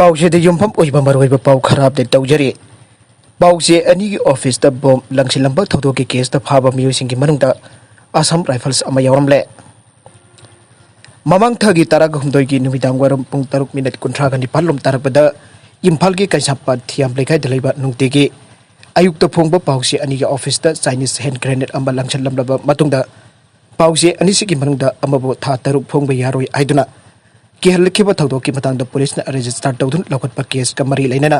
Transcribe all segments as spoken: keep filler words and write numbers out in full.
ꯄꯥꯎꯁꯤꯗ ꯌꯨꯝꯐꯝ ꯑꯣꯏꯕ ꯃꯔꯨꯑꯣꯏꯕ ꯄꯥꯎ ꯈꯔ ꯑꯞꯗꯦꯠ ꯇꯧꯖꯔꯤ꯫ ꯄꯥꯎꯆꯦ ꯑꯅꯤꯒꯤ ꯑꯣꯐꯤꯁꯇ ꯕꯣꯝ ꯂꯪꯁꯤꯜꯂꯝꯕ ꯊꯧꯗꯣꯛꯀꯤ ꯀꯦꯁꯇ ꯐꯥꯕ ꯃꯤꯑꯣꯏꯁꯤꯡꯒꯤ ꯃꯅꯨꯡꯗ ꯑꯁꯥꯝ ꯔꯥꯏꯐꯜꯁ ꯑꯃ ꯌꯥꯎꯔꯝꯂꯦ꯫ ꯃꯃꯥꯡ ꯊꯥꯒꯤ ꯇꯔꯥꯒ ꯍꯨꯝꯗꯣꯏꯒꯤ ꯅꯨꯃꯤꯗꯥꯡ ꯋꯥꯏꯔꯝ ꯄꯨꯡ ꯇꯔꯨꯛ ꯃꯤꯅꯠ ꯀꯨꯟꯊ꯭ꯔꯥꯒ ꯅꯤꯄꯥꯟ ꯂꯣꯝ ꯇꯥꯔꯛꯄꯗ ꯏꯝꯐꯥꯜꯒꯤ ꯀꯩꯁꯥꯝꯄꯥꯠ ꯊꯤꯌꯥꯝ ꯂꯩꯀꯥꯏꯗ ꯂꯩꯕ ꯅꯨꯡꯇꯤꯒꯤ ꯑꯌꯨꯛꯇ ꯐꯣꯡꯕ ꯄꯥꯎꯆꯦ ꯑꯅꯤꯒꯤ ꯑꯣꯐꯤꯁꯇ ꯆꯥꯏꯅꯤꯁ ꯍꯦꯟ ꯒ꯭ꯔꯦꯅꯦꯗ ꯑꯃ ꯂꯪꯁꯤꯜꯂꯝꯂꯕ ꯃꯇꯨꯡꯗ ꯄꯥꯎꯆꯦ ꯑꯅꯤꯁꯤꯒꯤ ꯃꯅꯨꯡꯗ ꯑꯃꯕꯨ ꯊꯥ ꯇꯔꯨꯛ ꯐꯣꯡꯕ ꯌꯥꯔꯣꯏ ꯍꯥꯏꯗꯨꯅ ꯀꯤꯍꯜꯂꯛꯈꯤꯕ ꯊꯧꯗꯣꯛꯀꯤ ꯃꯇꯥꯡꯗ ꯄꯨꯂꯤꯁꯅ ꯔꯦꯖꯤꯁꯇꯥꯔ ꯇꯧꯗꯨꯅ ꯂꯧꯈꯠꯄ ꯀꯦꯁꯀ ꯃꯔꯤ ꯂꯩꯅꯅ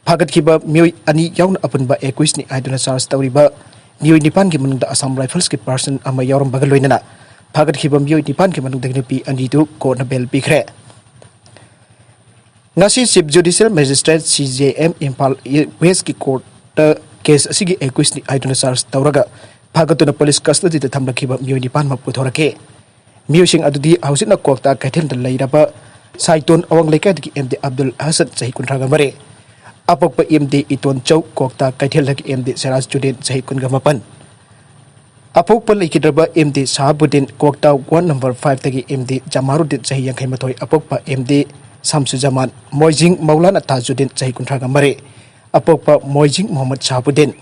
ꯐꯥꯒꯠꯈꯤꯕ ꯃꯤꯑꯣꯏ ꯑꯅꯤ ꯌꯥꯎꯅ ꯑꯄꯨꯟꯕ ꯑꯦꯀꯨꯏꯁꯅꯤ ꯍꯥꯏꯗꯨꯅ ꯆꯥꯔꯖ ꯇꯧꯔꯤꯕ ꯃꯤꯑꯣꯏ ꯅꯤꯄꯥꯟꯒꯤ ꯃꯅꯨꯡꯗ ꯑꯁꯥꯝ ꯔꯥꯏꯐꯜꯁꯀꯤ ꯄꯥꯔꯁꯟ ꯑꯃ ꯌꯥꯎꯔꯝꯕꯒ ꯂꯣꯏꯅꯅ ꯐꯥꯒꯠꯈꯤꯕ ꯃꯤꯑꯣꯏ ꯅꯤꯄꯥꯟꯒꯤ ꯃꯅꯨꯡꯗꯒꯤ ꯅꯨꯄꯤ ꯑꯅꯤꯗꯨ ꯀꯣꯔꯠꯅ ꯕꯦꯜ ꯄꯤꯈ꯭ꯔꯦ꯫ ꯉꯁꯤ ꯆꯤꯐ ꯖꯨꯗꯤꯁꯤꯌꯦꯜ ꯃꯦꯖꯤꯁꯇ꯭ꯔꯦꯠ, ꯁꯤ ꯖꯦ ꯑꯦꯝ, ꯏꯝꯐꯥꯜ ꯋꯦꯁꯀꯤ ꯀꯣꯔꯠꯇ ꯀꯦꯁ ꯑꯁꯤꯒꯤ ꯑꯦꯀꯨꯏꯁꯅꯤ ꯍꯥꯏꯗꯨꯅ ꯆꯥꯔꯖ ꯇꯧꯔꯒ ꯐꯥꯒꯠꯇꯨꯅ ꯄꯨꯂꯤꯁ ꯀꯁꯇꯗꯤꯗ ꯊꯝꯂꯛꯈꯤꯕ ꯃꯤꯑꯣꯏ ꯅꯤꯄꯥꯟꯃꯛ ꯄꯨꯊꯣꯔꯛꯈꯤ꯫ ꯃꯤꯑꯣꯏꯁꯤꯡ ꯑꯗꯨꯗꯤ ꯍꯧꯖꯤꯛꯅ ꯀ꯭ꯋꯥꯛꯇꯥ ꯀꯩꯊꯦꯜꯗ ꯂꯩꯔꯕ ꯁꯥꯏꯇꯣꯟ ꯑꯋꯥꯡ ꯂꯩꯀꯥꯏꯗꯒꯤ ꯑꯦꯝ ꯗꯤ ꯑꯕꯗꯨꯜ ꯍꯁꯟ, ꯆꯍꯤ ꯀꯨꯟꯊ꯭ꯔꯥꯒ ꯃꯔꯤ, ꯑꯄꯣꯛꯄ ꯑꯦꯝ ꯗꯤ ꯏꯇꯣꯟꯆꯧ, ꯀ꯭ꯋꯥꯛꯇꯥ ꯀꯩꯊꯦꯜꯗꯒꯤ ꯑꯦꯝ ꯗꯤ ꯁꯤꯔꯥꯖ ꯖꯨꯗꯤꯟ, ꯆꯍꯤ ꯀꯨꯟꯒ ꯃꯥꯄꯟ, ꯑꯄꯣꯛꯄ ꯂꯩꯈꯤꯗ꯭ꯔꯕ ꯑꯦꯝ ꯗꯤ ꯁꯍꯥꯕꯨꯗꯤꯟ, ꯀ꯭ꯋꯥꯛꯇꯥ ꯋꯥꯔꯗ ꯅꯝꯕꯔ ꯐꯥꯏꯚꯇꯒꯤ ꯑꯦꯝ ꯗꯤ ꯖꯃꯥꯔꯨꯗꯤꯟ, ꯆꯍꯤ ꯌꯥꯡꯈꯩ ꯃꯥꯊꯣꯏ, ꯑꯄꯣꯛꯄ ꯑꯦꯝ ꯗꯤ ꯁꯥꯝꯁꯨꯖꯃꯥꯟ, ꯃꯣꯏꯖꯤꯡ ꯃꯧꯂꯥꯅꯥ ꯇꯥꯖꯨꯗꯤꯟ, ꯆꯍꯤ ꯀꯨꯟꯊ꯭ꯔꯥꯒ ꯃꯔꯤ, ꯑꯄꯣꯛꯄ ꯃꯣꯏꯖꯤꯡ ꯃꯨꯍꯝꯃꯗ ꯁꯍꯥꯕꯨꯗꯤꯟ꯫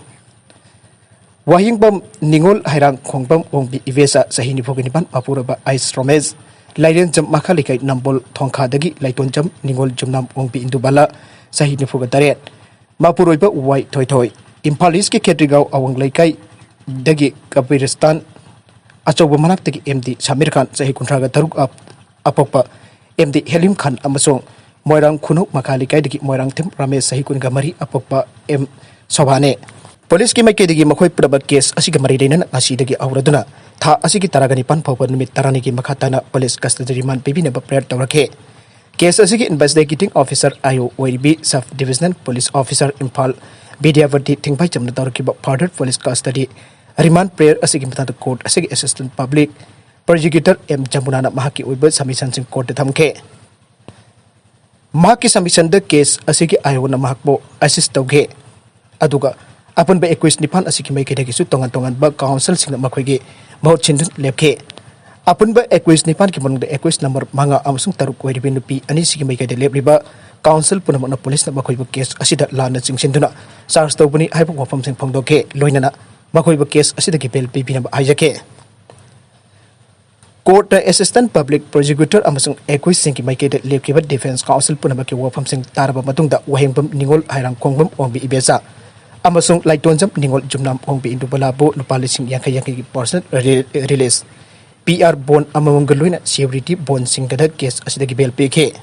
ꯋꯥꯍꯦꯡꯕꯝ ꯅꯤꯉꯣꯜ ꯍꯩꯔꯥꯡ ꯈꯣꯡꯕꯝ ꯑꯣꯡꯕꯤ ꯏꯕꯦꯆꯥ, ꯆꯍꯤ ꯅꯤꯐꯨꯒ ꯅꯤꯄꯥꯟ, ꯃꯄꯨꯔꯣꯏꯕ ꯑꯩꯁ ꯔꯣꯃꯦꯁ, ꯂꯥꯏꯔꯦꯟꯖꯝ ꯃꯈꯥ ꯂꯩꯀꯥꯏ ꯅꯝꯕꯣꯜ ꯊꯣꯡꯈꯥꯗꯒꯤ ꯂꯩꯇꯣꯟꯖꯝ ꯅꯤꯉꯣꯜ ꯖꯨꯝꯅꯥꯝ ꯑꯣꯡꯕꯤ ꯏꯟꯗꯨꯕꯥꯂꯥ, ꯆꯍꯤ ꯅꯤꯐꯨꯒ ꯇꯔꯦꯠ, ꯃꯄꯨꯔꯣꯏꯕ ꯋꯥꯏ ꯊꯣꯏꯊꯣꯏ, ꯏꯝꯐꯥꯜ ꯏꯁꯀꯤ ꯈꯦꯇ꯭ꯔꯤꯒꯥꯎ ꯑꯋꯥꯡ ꯂꯩꯀꯥꯏꯗꯒꯤ ꯀꯕꯤꯔꯁꯇꯥꯟ ꯑꯆꯧꯕ ꯃꯅꯥꯛꯇꯒꯤ ꯑꯦꯝ ꯗꯤ ꯁꯃꯤꯔ ꯈꯥꯟ, ꯆꯍꯤ ꯀꯨꯟꯊ꯭ꯔꯥꯒ ꯇꯔꯨꯛ, ꯑꯞ-, ꯑꯄꯣꯛꯄ ꯑꯦꯝ ꯗꯤ ꯍꯦꯂꯤꯝ ꯈꯥꯟ ꯑꯃꯁꯨꯡ ꯃꯣꯏꯔꯥꯡ ꯈꯨꯅꯧ ꯃꯈꯥ ꯂꯩꯀꯥꯏꯗꯒꯤ ꯃꯣꯏꯔꯥꯡꯊꯦꯝ ꯔꯥꯃꯦꯁ, ꯆꯍꯤ ꯀꯨꯟꯒ ꯃꯔꯤ, ꯑꯄꯣꯛꯄ ꯑꯦꯝ ꯁꯣꯚꯥꯅꯦ꯫ ꯄꯨꯂꯤꯁꯀꯤ ꯃꯥꯏꯀꯩꯗꯒꯤ ꯃꯈꯣꯏ ꯄꯨꯝꯅꯃꯛ ꯀꯦꯁ ꯑꯁꯤꯒ ꯃꯔꯤ ꯂꯩꯅꯅ ꯉꯁꯤꯗꯒꯤ ꯍꯧꯔꯗꯨꯅ ꯊꯥ ꯑꯁꯤꯒꯤ ꯇꯔꯥꯒ ꯅꯤꯄꯥꯟ ꯐꯥꯎꯕ ꯅꯨꯃꯤꯠ ꯇꯔꯥꯅꯤꯒꯤ ꯃꯈꯥ ꯇꯥꯅ ꯄꯨꯂꯤꯁ ꯀꯁꯇꯗꯤ ꯔꯤꯃꯥꯟ ꯄꯤꯕꯤꯅꯕ ꯄ꯭ꯔꯦꯌꯔ ꯇꯧꯔꯛꯈꯤ꯫ ꯀꯦꯁ ꯑꯁꯤꯒꯤ ꯏꯟꯚꯦꯁꯇꯤꯒꯦꯇꯤꯡ ꯑꯣꯐꯤꯁꯥꯔ, ꯑꯥꯏ ꯑꯣ, ꯑꯣꯏꯔꯤꯕꯤ sub divisional police officer Imphal Bidyabati ꯊꯤꯡꯕꯥꯏꯆꯝꯅ ꯇꯧꯔꯛꯈꯤꯕ ꯐꯔꯗꯔ ꯄꯨꯂꯤꯁ ꯀꯁꯇꯗꯤ ꯔꯤꯃꯥꯟ ꯄ꯭ꯔꯦꯌꯔ ꯑꯁꯤꯒꯤ ꯃꯇꯥꯡꯗ ꯀꯣꯔꯠ ꯑꯁꯤꯒꯤ ꯑꯦꯁꯤꯁꯇꯦꯟꯠ ꯄꯕ꯭ꯂꯤꯛ ꯄ꯭ꯔꯣꯁꯤꯀ꯭ꯌꯨꯇꯔ ꯑꯦꯝ ꯖꯃꯨꯅꯥꯅ ꯃꯍꯥꯛꯀꯤ ꯑꯣꯏꯕ ꯁꯕꯃꯤꯁꯟꯁꯤꯡ ꯀꯣꯔꯠꯇ ꯊꯝꯈꯤ꯫ ꯃꯍꯥꯛꯀꯤ ꯁꯕꯃꯤꯁꯟꯗ ꯀꯦꯁ ꯑꯁꯤꯒꯤ ꯑꯥꯏ ꯑꯣꯅ ꯃꯍꯥꯛꯄꯨ ꯑꯦꯁꯤꯁ ꯇꯧꯈꯤ, ꯑꯗꯨꯒ ꯑꯄꯨꯟꯕ ꯑꯦꯀ꯭ꯌꯨꯁ ꯅꯤꯄꯥꯟ ꯑꯁꯤꯒꯤ ꯃꯥꯏꯀꯩꯗꯒꯤꯁꯨ ꯇꯣꯉꯥꯟ ꯇꯣꯉꯥꯟꯕ ꯀꯥꯎꯟꯁꯤꯜꯁꯤꯡꯅ ꯃꯈꯣꯏꯒꯤ ꯃꯍꯨꯠ ꯁꯤꯟꯗꯨꯅ ꯂꯦꯞꯈꯤ꯫ ꯑꯄꯨꯟꯕ ꯑꯦꯀ꯭ꯌꯨꯁ ꯅꯤꯄꯥꯟꯒꯤ ꯃꯅꯨꯡꯗ ꯑꯦꯀ꯭ꯌꯨꯁ ꯅꯝꯕꯔ ꯃꯉꯥ ꯑꯃꯁꯨꯡ ꯇꯔꯨꯛ ꯑꯣꯏꯔꯤꯕ ꯅꯨꯄꯤ ꯑꯅꯤꯁꯤꯒꯤ ꯃꯥꯏꯀꯩꯗ ꯂꯦꯞꯂꯤꯕ ꯀꯥꯎꯟꯁꯤꯜ ꯄꯨꯝꯅꯃꯛꯅ ꯄꯨꯂꯤꯁꯅ ꯃꯈꯣꯏꯕꯨ ꯀꯦꯁ ꯑꯁꯤꯗ ꯂꯥꯟꯅ ꯆꯤꯡꯁꯤꯟꯗꯨꯅ ꯆꯥꯔꯖ ꯇꯧꯕꯅꯤ ꯍꯥꯏꯕ ꯋꯥꯐꯝꯁꯤꯡ ꯐꯣꯡꯗꯣꯛꯈꯤ꯫ ꯂꯣꯏꯅꯅ ꯃꯈꯣꯏꯕꯨ ꯀꯦꯁ ꯑꯁꯤꯗꯒꯤ ꯕꯦꯜ ꯄꯤꯕꯤꯅꯕ ꯍꯥꯏꯖꯈꯤ꯫ ꯀꯣꯔꯠꯇ ꯑꯦꯁꯤꯁꯇꯦꯟꯠ ꯄꯕ꯭ꯂꯤꯛ ꯄ꯭ꯔꯣꯁꯤꯀ꯭ꯌꯨꯇꯔ ꯑꯃꯁꯨꯡ ꯑꯦꯀ꯭ꯌꯨꯖꯁꯤꯡꯒꯤ ꯃꯥꯏꯀꯩꯗ ꯂꯦꯞꯈꯤꯕ ꯗꯤꯐꯦꯟꯁ ꯀꯥꯎꯟꯁꯤꯜ ꯄꯨꯝꯅꯃꯛꯀꯤ ꯋꯥꯐꯝꯁꯤꯡ ꯇꯥꯔꯕ ꯃꯇꯨꯡꯗ, ꯋꯥꯍꯦꯡꯕꯝ ꯅꯤꯉꯣꯜ ꯍꯥꯏꯔꯥꯡꯈꯣꯡꯕꯝ ꯑꯣꯡꯕꯤ ꯏꯕꯦꯆꯥ ꯑꯃꯁꯨꯡ ꯂꯥꯏꯇꯣꯟꯖꯝ ꯅꯤꯉꯣꯜ ꯖꯨꯝꯅꯥꯝ ꯑꯣꯡꯕꯤ ꯏꯟꯗꯨꯕꯂꯥꯕꯨ ꯂꯨꯄꯥ ꯂꯤꯁꯤꯡ ꯌꯥꯡꯈꯩ ꯌꯥꯡꯈꯩꯒꯤ ꯄꯥꯔꯁꯅꯦꯜ ꯔꯤ-, ꯔꯤꯂꯤꯁ, ꯄꯤ ꯑꯥꯔ ꯕꯣꯟ ꯑꯃꯃꯝꯒ ꯂꯣꯏꯅ ꯁꯤꯌꯨꯔꯤꯇꯤ ꯕꯣꯟꯁꯤꯡꯗ ꯀꯦꯁ ꯑꯁꯤꯗꯒꯤ ꯕꯦꯜ ꯄꯤꯈꯤ꯫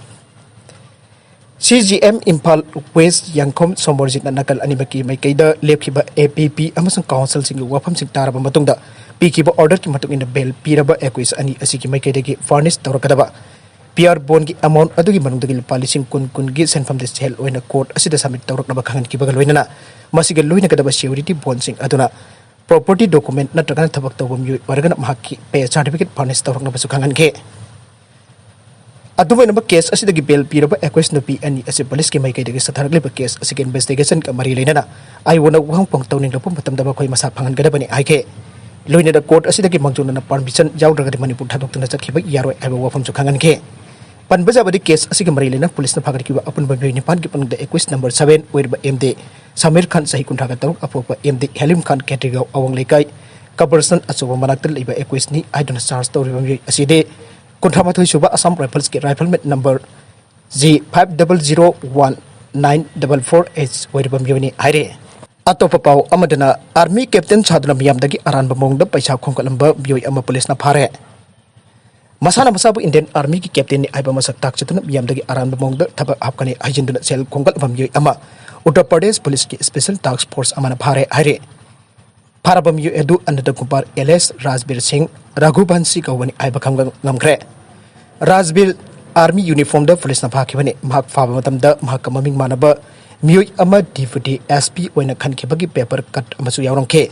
C G M Imphal west Yangkhom ꯁꯣꯃꯣꯔꯖꯤꯠꯅ ꯅꯥꯀꯜ ꯑꯅꯤꯃꯛꯀꯤ ꯃꯥꯏꯀꯩꯗ ꯂꯦꯞꯈꯤꯕ ꯑꯦ ꯄꯤ ꯄꯤ ꯑꯃꯁꯨꯡ ꯀꯥꯎꯟꯁꯤꯜꯁꯤꯡꯒꯤ ꯋꯥꯐꯝꯁꯤꯡ ꯇꯥꯔꯕ ꯃꯇꯨꯡꯗ, ꯄꯤꯈꯤꯕ ꯑꯣꯔꯗꯔꯒꯤ ꯃꯇꯨꯡ ꯏꯟꯅ ꯕꯦꯜ ꯄꯤꯔꯕ ꯑꯦꯀ꯭ꯌꯨꯖ ꯑꯅꯤ ꯑꯁꯤꯒꯤ ꯃꯥꯏꯀꯩꯗꯒꯤ ꯐꯔꯅꯤꯁ ꯇꯧꯔꯛꯀꯗꯕ ꯄꯤ ꯑꯥꯔ ꯕꯣꯟꯒꯤ ꯑꯦꯃꯥꯎꯟꯠ ꯑꯗꯨꯒꯤ ꯃꯅꯨꯡꯗꯒꯤ ꯂꯨꯄꯥ ꯂꯤꯁꯤꯡ ꯀꯨꯟ ꯀꯨꯟꯒꯤ ꯁꯦꯟꯐꯝꯗꯤ ꯁꯦꯜ ꯑꯣꯏꯅ ꯀꯣꯔꯠ ꯑꯁꯤꯗ ꯁꯕꯃꯤꯠ ꯇꯧꯔꯛꯅꯕ ꯈꯪꯍꯟꯈꯤꯕꯒ ꯂꯣꯏꯅꯅ, ꯃꯁꯤꯒ ꯂꯣꯏꯅꯒꯗꯕ ꯁꯤꯌꯨꯔꯤꯇꯤ ꯕꯣꯟꯁꯤꯡ ꯑꯗꯨꯅ ꯄ꯭ꯔꯣꯄꯔꯇꯤ ꯗꯣꯀꯨꯃꯦꯟꯠ ꯅꯠꯇ꯭ꯔꯒꯅ ꯊꯕꯛ ꯇꯧꯕ ꯃꯤꯑꯣꯏ ꯑꯣꯏꯔꯒꯅ ꯃꯍꯥꯛꯀꯤ ꯄꯦ ꯁꯥꯔꯇꯤꯐꯤꯀꯦꯠ ꯐꯔꯅꯤꯁ ꯇꯧꯔꯛꯅꯕꯁꯨ ꯈꯪꯍꯟꯈꯤ꯫ ꯑꯗꯨꯝ ꯑꯣꯏꯅꯃꯛ, ꯀꯦꯁ ꯑꯁꯤꯗꯒꯤ ꯕꯦꯜ ꯄꯤꯔꯕ ꯑꯦꯀ꯭ꯌꯨꯖ ꯅꯨꯄꯤ ꯑꯅꯤ ꯑꯁꯤ ꯄꯨꯂꯤꯁꯀꯤ ꯃꯥꯏꯀꯩꯗꯒꯤ ꯆꯠꯊꯔꯛꯂꯤꯕ ꯀꯦꯁ ꯑꯁꯤꯒꯤ ꯏꯟꯚꯦꯁꯇꯤꯒꯦꯁꯟꯒ ꯃꯔꯤ ꯂꯩꯅꯅ ꯑꯥꯏꯑꯣꯟꯅ ꯋꯥꯍꯪ ꯄꯥꯎ ꯇꯧꯅꯤꯡꯂꯛꯄ ꯃꯇꯝꯗ ꯃꯈꯣꯏ ꯃꯁꯥ ꯐꯪꯍꯟꯒꯗꯕꯅꯤ ꯍꯥꯏꯈꯤ꯫ ꯂꯣꯏꯅꯅ ꯀꯣꯔꯠ ꯑꯁꯤꯗꯒꯤ ꯃꯥꯡꯖꯧꯅꯅ ꯄꯔꯃꯤꯁꯟ ꯌꯥꯎꯗ꯭ꯔꯒꯗꯤ ꯃꯅꯤꯄꯨꯔ ꯊꯥꯗꯣꯛꯇꯨꯅ ꯆꯠꯈꯤꯕ ꯌꯥꯔꯣꯏ ꯍꯥꯏꯕ ꯋꯥꯐꯝꯁꯨ ꯈꯪꯍꯟꯈꯤ꯫ ꯄꯟꯕ ꯌꯥꯕꯗꯤ, ꯀꯦꯁ ꯑꯁꯤꯒ ꯃꯔꯤ ꯂꯩꯅꯅ ꯄꯨꯂꯤꯁꯅ ꯐꯥꯒꯠꯈꯤꯕ ꯑꯄꯨꯟꯕ ꯃꯤꯑꯣꯏ ꯅꯤꯄꯥꯟꯒꯤ ꯃꯅꯨꯡꯗ ꯑꯦꯀ꯭ꯌꯨꯖ ꯅꯝꯕꯔ ꯁꯚꯦꯟ ꯑꯣꯏꯔꯤꯕ ꯑꯦꯝ ꯗꯤ ꯁꯃꯤꯔ ꯈꯥꯟ, ꯆꯍꯤ ꯀꯨꯟꯊ꯭ꯔꯥꯒ ꯇꯔꯨꯛ, ꯑꯄꯣꯛꯄ ꯑꯦꯝ ꯗꯤ ꯍꯦꯂꯤꯝ ꯈꯥꯟ, ꯈꯦꯇ꯭ꯔꯤꯒꯥꯎ ꯑꯋꯥꯡ ꯂꯩꯀꯥꯏ, ꯀꯕꯔꯁꯟ ꯑꯆꯧꯕ ꯃꯅꯥꯛꯇ ꯂꯩꯕ ꯑꯦꯀ꯭ꯌꯨꯖꯅꯤ ꯍꯥꯏꯗꯨꯅ ꯆꯥꯔꯖ ꯇꯧꯔꯤꯕ ꯃꯤꯑꯣꯏ ꯑꯁꯤꯗꯤ ꯀꯨꯟꯊ꯭ꯔꯥ ꯃꯥꯊꯣꯏ ꯁꯨꯕ ꯑꯁꯥꯝ ꯔꯥꯏꯐꯜꯁꯀꯤ rifleman number G five double zero one nine double four eight ꯑꯣꯏꯔꯤꯕ ꯃꯤꯑꯣꯏꯅꯤ ꯍꯥꯏꯔꯦ꯫ ꯑꯇꯣꯞꯄ ꯄꯥꯎ ꯑꯃꯗꯅ, ꯑꯥꯔꯃꯤ ꯀꯦꯞꯇꯦꯟ ꯁꯥꯗꯨꯅ ꯃꯤꯌꯥꯝꯗꯒꯤ ꯑꯔꯥꯟꯕ ꯃꯑꯣꯡꯗ ꯄꯩꯁꯥ ꯈꯣꯝꯒꯠꯂꯝꯕ ꯃꯤꯑꯣꯏ ꯑꯃ ꯄꯨꯂꯤꯁꯅ ꯐꯥꯔꯦ꯫ ꯃꯁꯥꯅ ꯃꯁꯥꯕꯨ ꯏꯟꯗꯤꯌꯟ ꯑꯥꯔꯃꯤꯒꯤ ꯀꯦꯞꯇꯦꯟꯅꯤ ꯍꯥꯏꯕ ꯃꯁꯛ ꯇꯥꯛꯆꯗꯨꯅ ꯃꯤꯌꯥꯝꯗꯒꯤ ꯑꯔꯥꯟꯕ ꯃꯑꯣꯡꯗ ꯊꯕꯛ ꯍꯥꯞꯀꯅꯤ ꯍꯥꯏꯖꯤꯟꯗꯨꯅ ꯁꯦꯜ ꯈꯣꯝꯒꯠꯂꯝꯕ ꯃꯤꯑꯣꯏ ꯑꯃ ꯎꯠꯇꯔ ꯄ꯭ꯔꯗꯦꯁ ꯄꯨꯂꯤꯁꯀꯤ ꯁ꯭ꯄꯦꯁꯦꯜ ꯇꯥꯛꯁ ꯐꯣꯔꯁ ꯑꯃꯅ ꯐꯥꯔꯦ ꯍꯥꯏꯔꯦ꯫ ꯐꯥꯔꯕ ꯃꯤꯑꯣꯏ ꯑꯗꯨ ꯑꯅꯟꯗ ꯀꯨꯃꯥꯔ ꯑꯦꯂꯤꯌꯥꯁ ꯔꯥꯖꯕꯤꯔ ꯁꯤꯡ ꯔꯘꯨꯕꯟꯁꯤ ꯀꯧꯕꯅꯤ ꯍꯥꯏꯕ ꯈꯪꯕ ꯉꯝꯈ꯭ꯔꯦ꯫ ꯔꯥꯖꯕꯤꯔ ꯑꯥꯔꯃꯤ ꯌꯨꯅꯤꯐꯣꯔꯝꯗ ꯄꯨꯂꯤꯁꯅ ꯐꯥꯈꯤꯕꯅꯤ꯫ ꯃꯍꯥꯛ ꯐꯥꯕ ꯃꯇꯝꯗ ꯃꯍꯥꯛꯀ ꯃꯃꯤꯡ ꯃꯥꯟꯅꯕ ꯃꯤꯑꯣꯏ ꯑꯃ ꯗꯤꯄ꯭ꯌꯨꯇꯤ ꯑꯦꯁ ꯄꯤ ꯑꯣꯏꯅ ꯈꯟꯈꯤꯕꯒꯤ ꯄꯦꯄꯔ ꯀꯠ ꯑꯃꯁꯨ ꯌꯥꯎꯔꯝꯈꯤ꯫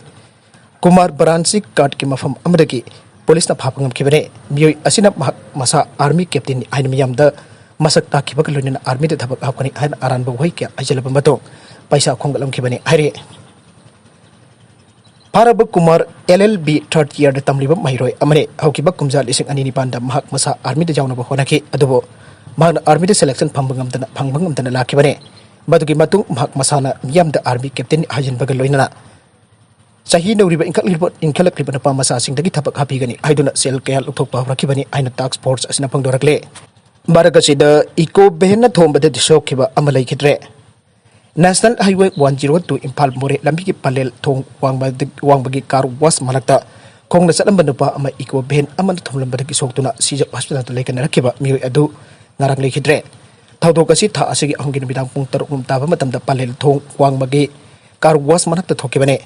ꯀꯨꯃꯥꯔ ꯕꯔꯥꯟꯁꯤ ꯀꯥꯔꯠꯀꯤ ꯃꯐꯝ ꯑꯃꯗꯒꯤ ꯄꯨꯂꯤꯁꯅ ꯐꯥꯕ ꯉꯝꯈꯤꯕꯅꯤ꯫ ꯃꯤꯑꯣꯏ ꯑꯁꯤꯅ ꯃꯍꯥꯛ ꯃꯁꯥ ꯑꯥꯔꯃꯤ ꯀꯦꯞꯇꯦꯟꯅꯤ ꯍꯥꯏꯅ ꯃꯤꯌꯥꯝꯗ ꯃꯁꯛ ꯇꯥꯛꯈꯤꯕꯒ ꯂꯣꯏꯅꯅ ꯑꯥꯔꯃꯤꯗ ꯊꯕꯛ ꯍꯥꯞꯀꯅꯤ ꯍꯥꯏꯅ ꯑꯔꯥꯟꯕ ꯋꯥꯍꯩ ꯀꯌꯥ ꯍꯥꯏꯖꯤꯜꯂꯕ ꯃꯇꯨꯡ ꯄꯩꯁꯥ ꯈꯣꯝꯒꯠꯂꯝꯈꯤꯕꯅꯤ ꯍꯥꯏꯔꯤ꯫ ꯐꯥꯔꯕ ꯀꯨꯃꯥꯔ ꯑꯦꯜ ꯑꯦꯜ ꯕꯤ ꯊꯥꯔꯠ ꯏꯌꯥꯔꯗ ꯇꯝꯂꯤꯕ ꯃꯍꯩꯔꯣꯏ ꯑꯃꯅꯤ꯫ ꯍꯧꯈꯤꯕ ꯀꯨꯝꯖꯥ ꯂꯤꯁꯤꯡ ꯑꯅꯤ ꯅꯤꯄꯥꯟꯗ ꯃꯍꯥꯛ ꯃꯁꯥ ꯑꯥꯔꯃꯤꯗ ꯌꯥꯎꯅꯕ ꯍꯣꯠꯅꯈꯤ, ꯑꯗꯨꯕꯨ ꯃꯍꯥꯛꯅ ꯑꯥꯔꯃꯤꯗ ꯁꯦꯂꯦꯛꯁꯟ ꯐꯪꯕ ꯉꯝꯗꯅ ꯐꯪꯕ ꯉꯝꯗꯅ ꯂꯥꯛꯈꯤꯕꯅꯤ꯫ ꯃꯗꯨꯒꯤ ꯃꯇꯨꯡ ꯃꯍꯥꯛ ꯃꯁꯥꯅ ꯃꯤꯌꯥꯝꯗ ꯑꯥꯔꯃꯤ ꯀꯦꯞꯇꯦꯟ ꯍꯥꯏꯖꯤꯟꯕꯒ ꯂꯣꯏꯅꯅ ꯆꯍꯤ ꯅꯧꯔꯤꯕ ꯏꯟꯈꯠꯂꯛꯂꯤꯕ ꯏꯟꯈꯠꯂꯛꯂꯤꯕ ꯅꯨꯄꯥ ꯃꯆꯥꯁꯤꯡꯗꯒꯤ ꯊꯕꯛ ꯍꯥꯞꯄꯤꯒꯅꯤ ꯍꯥꯏꯗꯨꯅ ꯁꯦꯜ ꯀꯌꯥ ꯂꯧꯊꯣꯛꯄ ꯍꯧꯔꯛꯈꯤꯕꯅꯤ ꯍꯥꯏꯅ ꯇꯥꯛꯁ ꯐꯣꯔꯁ ꯑꯁꯤꯅ ꯐꯣꯡꯗꯣꯔꯛꯂꯦ꯫ ꯃꯔꯛ ꯑꯁꯤꯗ ꯏꯀꯣ ꯚꯦꯟꯅ ꯊꯣꯝꯕꯗꯗꯤ ꯁꯣꯛꯈꯤꯕ ꯑꯃ ꯂꯩꯈꯤꯗ꯭ꯔꯦ꯫ National highway one zero two Imphal ꯃꯣꯔꯦ ꯂꯝꯕꯤꯒꯤ ꯄꯂꯦꯜ ꯊꯣꯡ ꯋꯥꯡꯃꯗ-, ꯋꯥꯡꯃꯒꯤ ꯀꯥꯔ ꯋꯥꯁ ꯃꯅꯥꯛꯇ ꯈꯣꯡꯅ ꯆꯠꯂꯝꯕ ꯅꯨꯄꯥ ꯑꯃ ꯏꯀꯣ ꯚꯦꯟ ꯑꯃꯅ ꯊꯣꯝꯂꯝꯕꯗꯒꯤ ꯁꯣꯛꯇꯨꯅ ꯁꯤꯖ ꯍꯣꯁꯄꯤꯇꯥꯜꯗ ꯂꯩꯈꯠꯅꯔꯛꯈꯤꯕ ꯃꯤꯑꯣꯏ ꯑꯗꯨ ꯉꯔꯥꯡ ꯂꯩꯈꯤꯗ꯭ꯔꯦ꯫ ꯊꯧꯗꯣꯛ ꯑꯁꯤ ꯊꯥ ꯑꯁꯤꯒꯤ ꯑꯍꯨꯝꯒꯤ ꯅꯨꯃꯤꯗꯥꯡ ꯄꯨꯡ ꯇꯔꯨꯛ ꯂꯣꯝ ꯇꯥꯕ ꯃꯇꯝꯗ ꯄꯂꯦꯜ ꯊꯣꯡ ꯋꯥꯡꯃꯒꯤ ꯀꯥꯔ ꯋꯥꯁ ꯃꯅꯥꯛꯇ ꯊꯣꯛꯈꯤꯕꯅꯤ꯫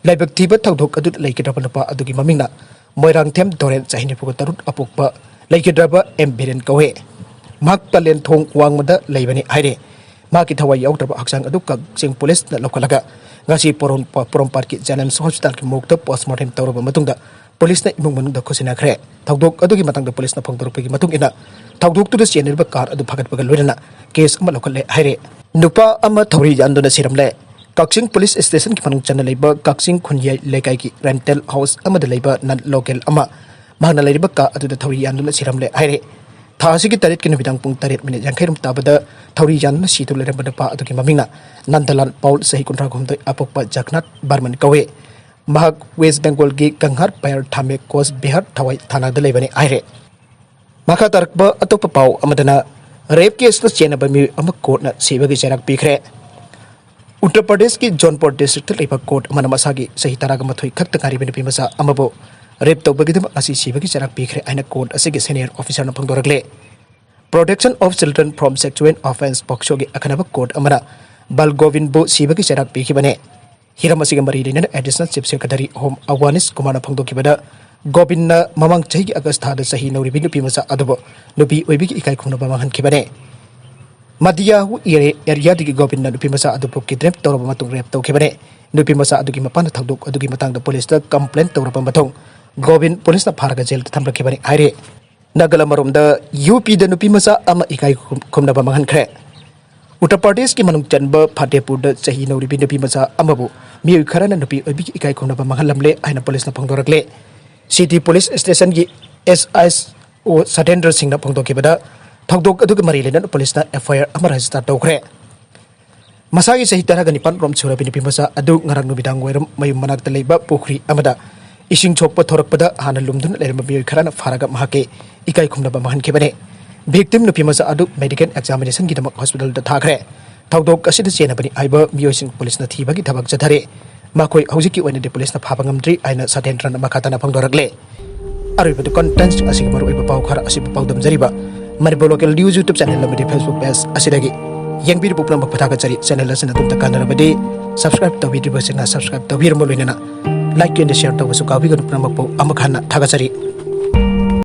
ꯂꯥꯏꯕꯛ ꯊꯤꯕ ꯊꯧꯗꯣꯛ ꯑꯗꯨꯗ ꯂꯩꯈꯤꯗ꯭ꯔꯕ ꯅꯨꯄꯥ ꯑꯗꯨꯒꯤ ꯃꯃꯤꯡꯅ ꯃꯣꯏꯔꯥꯡꯊꯦꯝ ꯗꯣꯔꯦꯟ, ꯆꯍꯤ ꯅꯤꯐꯨꯒ ꯇꯔꯨꯛ ꯑꯄꯣꯛꯄ, ꯂꯩꯈꯤꯗ꯭ꯔꯕ ꯑꯦꯝ ꯕꯤꯔꯦꯟ ꯀꯧꯏ꯫ ꯃꯍꯥꯛ ꯄꯂꯦꯟ ꯊꯣꯡ ꯋꯥꯡꯃꯗ ꯂꯩꯕꯅꯤ ꯍꯥꯏꯔꯦ꯫ ꯃꯍꯥꯛꯀꯤ ꯊꯋꯥꯏ ꯌꯥꯎꯗ꯭ꯔꯕ ꯍꯛꯆꯥꯡ ꯑꯗꯨ ꯀꯛꯆꯤꯡ ꯄꯨꯂꯤꯁꯅ ꯂꯧꯈꯠꯂꯒ ꯉꯁꯤ ꯄꯣꯔꯣꯝ-, ꯄꯣꯔꯣꯝꯄꯥꯠꯀꯤ ꯖꯦꯅꯤꯝꯁ ꯍꯣꯁꯄꯤꯇꯥꯜꯒꯤ ꯃꯣꯔꯒꯇ ꯄꯣꯁꯃꯣꯔꯇꯦꯝ ꯇꯧꯔꯕ ꯃꯇꯨꯡꯗ ꯄꯨꯂꯤꯁꯅ ꯏꯃꯨꯡ ꯃꯅꯨꯡꯗ ꯈꯨꯠꯁꯤꯟꯅꯈ꯭ꯔꯦ꯫ ꯊꯧꯗꯣꯛ ꯑꯗꯨꯒꯤ ꯃꯇꯥꯡꯗ ꯄꯨꯂꯤꯁꯅ ꯐꯣꯡꯗꯣꯔꯛꯄꯒꯤ ꯃꯇꯨꯡ ꯏꯟꯅ ꯊꯧꯗꯣꯛꯇꯨꯗ ꯆꯦꯟꯅꯔꯤꯕ ꯀꯥꯔ ꯑꯗꯨ ꯐꯥꯒꯠꯄꯒ ꯂꯣꯏꯅꯅ ꯀꯦꯁ ꯑꯃ ꯂꯧꯈꯠꯂꯦ ꯍꯥꯏꯔꯦ꯫ ꯅꯨꯄꯥ ꯑꯃ ꯊꯧꯔꯤ ꯌꯥꯟꯗꯨꯅ ꯁꯤꯔꯝꯂꯦ꯫ ꯀꯛꯆꯤꯡ ꯄꯨꯂꯤꯁ ꯁ꯭ꯇꯦꯁꯟꯒꯤ ꯃꯅꯨꯡ ꯆꯟꯅ ꯂꯩꯕ ꯀꯛꯆꯤꯡ ꯈꯨꯟꯌꯥꯏ ꯂꯩꯀꯥꯏꯒꯤ ꯔꯦꯟꯇꯦꯜ ꯍꯥꯎꯁ ꯑꯃꯗ ꯂꯩꯕ ꯅꯟ ꯂꯣꯀꯦꯜ ꯑꯃ ꯃꯍꯥꯛꯅ ꯂꯩꯔꯤꯕ ꯀꯥ ꯑꯗꯨꯗ ꯊꯧꯔꯤ ꯌꯥꯟꯗꯨꯅ ꯁꯤꯔꯝꯂꯦ ꯍꯥꯏꯔꯦ꯫ ꯊꯥ ꯑꯁꯤꯒꯤ ꯇꯔꯦꯠꯀꯤ ꯅꯨꯃꯤꯗꯥꯡ ꯄꯨꯡ ꯇꯔꯦꯠ ꯃꯤꯅꯤꯠ ꯌꯥꯡꯈꯩ ꯔꯣꯝ ꯇꯥꯕꯗ ꯊꯧꯔꯤ ꯌꯥꯟꯗꯨꯅ ꯁꯤꯗꯨꯅ ꯂꯩꯔꯝꯕ ꯅꯨꯄꯥ ꯑꯗꯨꯒꯤ ꯃꯃꯤꯡꯅ ꯅꯟꯗꯂꯥꯜ ꯄꯥꯎꯜ, ꯆꯍꯤ ꯀꯨꯟꯊ꯭ꯔꯥ ꯍꯨꯝꯗꯣꯏ ꯑꯄꯣꯛꯄ ꯖꯒꯅꯥꯊ ꯕꯔꯃꯟ ꯀꯧꯏ꯫ ꯃꯍꯥꯛ ꯋꯦꯁ ꯕꯦꯡꯒꯣꯜꯒꯤ ꯀꯪꯍꯥꯔ ꯄꯌꯔ ꯊꯥꯃꯦ ꯀꯣꯁ ꯕꯤꯍꯥꯔ ꯊꯋꯥꯏ ꯊꯥꯅꯥꯗ ꯂꯩꯕꯅꯤ ꯍꯥꯏꯔꯦ꯫ ꯃꯈꯥ ꯇꯥꯔꯛꯄ ꯑꯇꯣꯞꯄ ꯄꯥꯎ ꯑꯃꯗꯅ, ꯔꯦꯞ ꯀꯦꯁꯇ ꯆꯦꯟꯅꯕ ꯃꯤꯑꯣꯏ ꯑꯃ ꯀꯣꯔꯠꯅ ꯁꯤꯕꯒꯤ ꯆꯩꯔꯥꯛ ꯄꯤꯈ꯭ꯔꯦ꯫ ꯎꯠꯇꯔ ꯄ꯭ꯔꯗꯦꯁꯀꯤ ꯖꯣꯟꯄꯨꯔ ꯗꯤꯁꯇ꯭ꯔꯤꯛꯇ ꯂꯩꯕ ꯀꯣꯔꯠ ꯑꯃꯅ ꯃꯁꯥꯒꯤ ꯆꯍꯤ ꯇꯔꯥꯒ ꯃꯥꯊꯣꯏ ꯈꯛꯇ ꯉꯥꯏꯔꯤꯕ ꯅꯨꯄꯤ ꯃꯆꯥ ꯑꯃꯕꯨ ꯔꯦꯞ ꯇꯧꯕꯒꯤꯗꯃꯛ ꯉꯁꯤ ꯁꯤꯕꯒꯤ ꯆꯩꯔꯥꯛ ꯄꯤꯈ꯭ꯔꯦ ꯍꯥꯏꯅ ꯀꯣꯔꯠ ꯑꯁꯤꯒꯤ ꯁꯦꯅꯤꯌꯔ ꯑꯣꯐꯤꯁꯥꯔꯅ ꯐꯣꯡꯗꯣꯔꯛꯂꯦ꯫ Protection of Children from Sexual Offence, ꯄꯣꯛꯁꯣꯒꯤ ꯑꯈꯟꯅꯕ ꯀꯣꯔꯠ ꯑꯃꯅ ꯕꯜꯒꯣꯕꯤꯟꯕꯨ ꯁꯤꯕꯒꯤ ꯆꯩꯔꯥꯛ ꯄꯤꯈꯤꯕꯅꯤ꯫ ꯍꯤꯔꯝ ꯑꯁꯤꯒ ꯃꯔꯤ ꯂꯩꯅꯅ ꯑꯦꯗꯤꯁꯅꯦꯜ ꯆꯤꯐ ꯁꯦꯀ꯭ꯔꯦꯇꯔꯤ ꯍꯣꯝ ꯑꯋꯥꯅꯤꯁ ꯀꯨꯃꯥꯔꯅ ꯐꯣꯡꯗꯣꯛꯈꯤꯕꯗ, ꯒꯣꯕꯤꯟꯅ ꯃꯃꯥꯡ ꯆꯍꯤꯒꯤ ꯑꯥꯒꯁ ꯊꯥꯗ ꯆꯍꯤ ꯅꯧꯔꯤꯕꯤ ꯅꯨꯄꯤ ꯃꯆꯥ ꯑꯗꯨꯕꯨ ꯅꯨꯄꯤ ꯑꯣꯏꯕꯤꯒꯤ ꯏꯀꯥꯏ ꯈꯨꯝꯅꯕ ꯃꯥꯡꯍꯟꯈꯤꯕꯅꯤ꯫ ꯃꯗꯤꯌꯥꯍꯨ ꯑꯦꯔꯤꯌꯥꯗꯒꯤ ꯒꯣꯕꯤꯟꯅ ꯅꯨꯄꯤ ꯃꯆꯥ ꯑꯗꯨꯕꯨ ꯀꯤꯗꯅꯦꯞ ꯇꯧꯔꯕ ꯃꯇꯨꯡ ꯔꯦꯞ ꯇꯧꯈꯤꯕꯅꯤ꯫ ꯅꯨꯄꯤ ꯃꯆꯥ ꯑꯗꯨꯒꯤ ꯃꯄꯥꯅ ꯊꯧꯗꯣꯛ ꯑꯗꯨꯒꯤ ꯃꯇꯥꯡꯗ ꯄꯨꯂꯤꯁꯇ ꯀꯝꯄ꯭ꯂꯦꯟ ꯇꯧꯔꯕ ꯃꯇꯨꯡ ꯒꯣꯕꯤꯟ ꯄꯨꯂꯤꯁꯅ ꯐꯥꯔꯒ ꯖꯦꯜꯗ ꯊꯝꯂꯛꯈꯤꯕꯅꯤ ꯍꯥꯏꯔꯤ꯫ ꯅꯥꯒꯥꯂꯦꯟ ꯑꯃꯔꯣꯝꯗ ꯌꯨ ꯄꯤꯗ ꯅꯨꯄꯤ ꯃꯆꯥ ꯑꯃ ꯏꯀꯥꯏ ꯈꯨꯝ-, ꯈꯨꯝꯅꯕ ꯃꯥꯡꯍꯟꯈ꯭ꯔꯦ꯫ ꯎꯠꯇꯔ ꯄ꯭ꯔꯗꯦꯁꯀꯤ ꯃꯅꯨꯡ ꯆꯟꯕ ꯐꯇꯦꯄꯨꯔꯗ ꯆꯍꯤ ꯅꯧꯔꯤꯕꯤ ꯅꯨꯄꯤ ꯃꯆꯥ ꯑꯃꯕꯨ ꯃꯤꯑꯣꯏ ꯈꯔꯅ ꯅꯨꯄꯤ ꯑꯣꯏꯕꯤꯒꯤ ꯏꯀꯥꯏ ꯈꯨꯝꯅꯕ ꯃꯥꯡꯍꯜꯂꯝꯂꯦ ꯍꯥꯏꯅ ꯄꯨꯂꯤꯁꯅ ꯐꯣꯡꯗꯣꯔꯛꯂꯦ꯫ City police ꯁ꯭ꯇꯦꯁꯟꯒꯤ S I O ꯁꯇꯦꯟꯗ꯭ꯔ ꯁꯤꯡꯅ ꯐꯣꯡꯗꯣꯛꯈꯤꯕꯗ, ꯊꯧꯗꯣꯛ ꯑꯗꯨꯒ ꯃꯔꯤ ꯂꯩꯅꯅ ꯄꯨꯂꯤꯁꯅ F I R ꯑꯃ register ꯇꯧꯈ꯭ꯔꯦ꯫ ꯃꯁꯥꯒꯤ ꯆꯍꯤ ꯇꯔꯥꯒ ꯅꯤꯄꯥꯟ ꯔꯣꯝ ꯁꯨꯔꯕꯤ ꯅꯨꯄꯤ ꯃꯆꯥ ꯑꯗꯨ ꯉꯔꯥꯡ ꯅꯨꯃꯤꯗꯥꯡ ꯋꯥꯏꯔꯝ ꯃꯌꯨꯝ ꯃꯅꯥꯛꯇ ꯂꯩꯕ ꯄꯨꯈ꯭ꯔꯤ ꯑꯃꯗ ꯏꯁꯤꯡ ꯁꯣꯛꯄ ꯊꯣꯔꯛꯄꯗ ꯍꯥꯟꯅ ꯂꯨꯝꯗꯨꯅ ꯂꯩꯔꯝꯕ ꯃꯤꯑꯣꯏ ꯈꯔꯅ ꯐꯥꯔꯒ ꯃꯍꯥꯛꯀꯤ ꯏꯀꯥꯏ ꯈꯨꯝꯅꯕ ꯃꯥꯡꯍꯟꯈꯤꯕꯅꯤ꯫ Victim ꯅꯨꯄꯤ ꯃꯆꯥ ꯑꯗꯨ medical examination ꯒꯤꯗꯃꯛ hospital ꯗ ꯊꯥꯈ꯭ꯔꯦ꯫ ꯊꯧꯗꯣꯛ ꯑꯁꯤꯗ ꯆꯦꯟꯅꯕꯅꯤ ꯍꯥꯏꯕ ꯃꯤꯑꯣꯏꯁꯤꯡ ꯄꯨꯂꯤꯁꯅ ꯊꯤꯕꯒꯤ ꯊꯕꯛ ꯆꯠꯊꯔꯤ꯫ ꯃꯈꯣꯏ ꯍꯧꯖꯤꯛꯀꯤ ꯑꯣꯏꯅꯗꯤ ꯄꯨꯂꯤꯁꯅ ꯐꯥꯕ ꯉꯝꯗ꯭ꯔꯤ ꯍꯥꯏꯅ ꯁꯇꯦꯟꯗ꯭ꯔꯅ ꯃꯈꯥ ꯇꯥꯅ ꯐꯣꯡꯗꯣꯔꯛꯂꯦ꯫ ꯑꯔꯣꯏꯕꯗ content ꯁꯤꯡ ꯑꯁꯤꯒꯤ ꯃꯔꯨꯑꯣꯏꯕ ꯄꯥꯎ ꯈꯔ ꯑꯁꯤꯕꯨ ꯄꯥꯎꯗꯝꯖꯔꯤꯕ Manipur Local News YouTube channel ꯑꯃꯗꯤ Facebook page ꯑꯁꯤꯗꯒꯤ ꯌꯦꯡꯕꯤꯔꯤꯕ ꯄꯨꯝꯅꯃꯛꯄꯨ ꯊꯥꯒꯠꯆꯔꯤ꯫ Channel ꯑꯁꯤꯅ ꯑꯗꯣꯝꯇ ꯀꯥꯟꯅꯔꯕꯗꯤ subscribe ꯇꯧꯕꯤꯗ꯭ꯔꯤꯕꯁꯤꯡꯅ subscribe ꯇꯧꯕꯤꯔꯝꯕ ꯂꯣꯏꯅꯅ like and share ꯇꯧꯕꯁꯨ ꯀꯥꯎꯕꯤꯒꯅꯨ꯫ ꯄꯨꯝꯅꯃꯛꯄꯨ ꯑꯃꯨꯛ ꯍꯟꯅ ꯊꯥꯒꯠꯆꯔꯤ꯫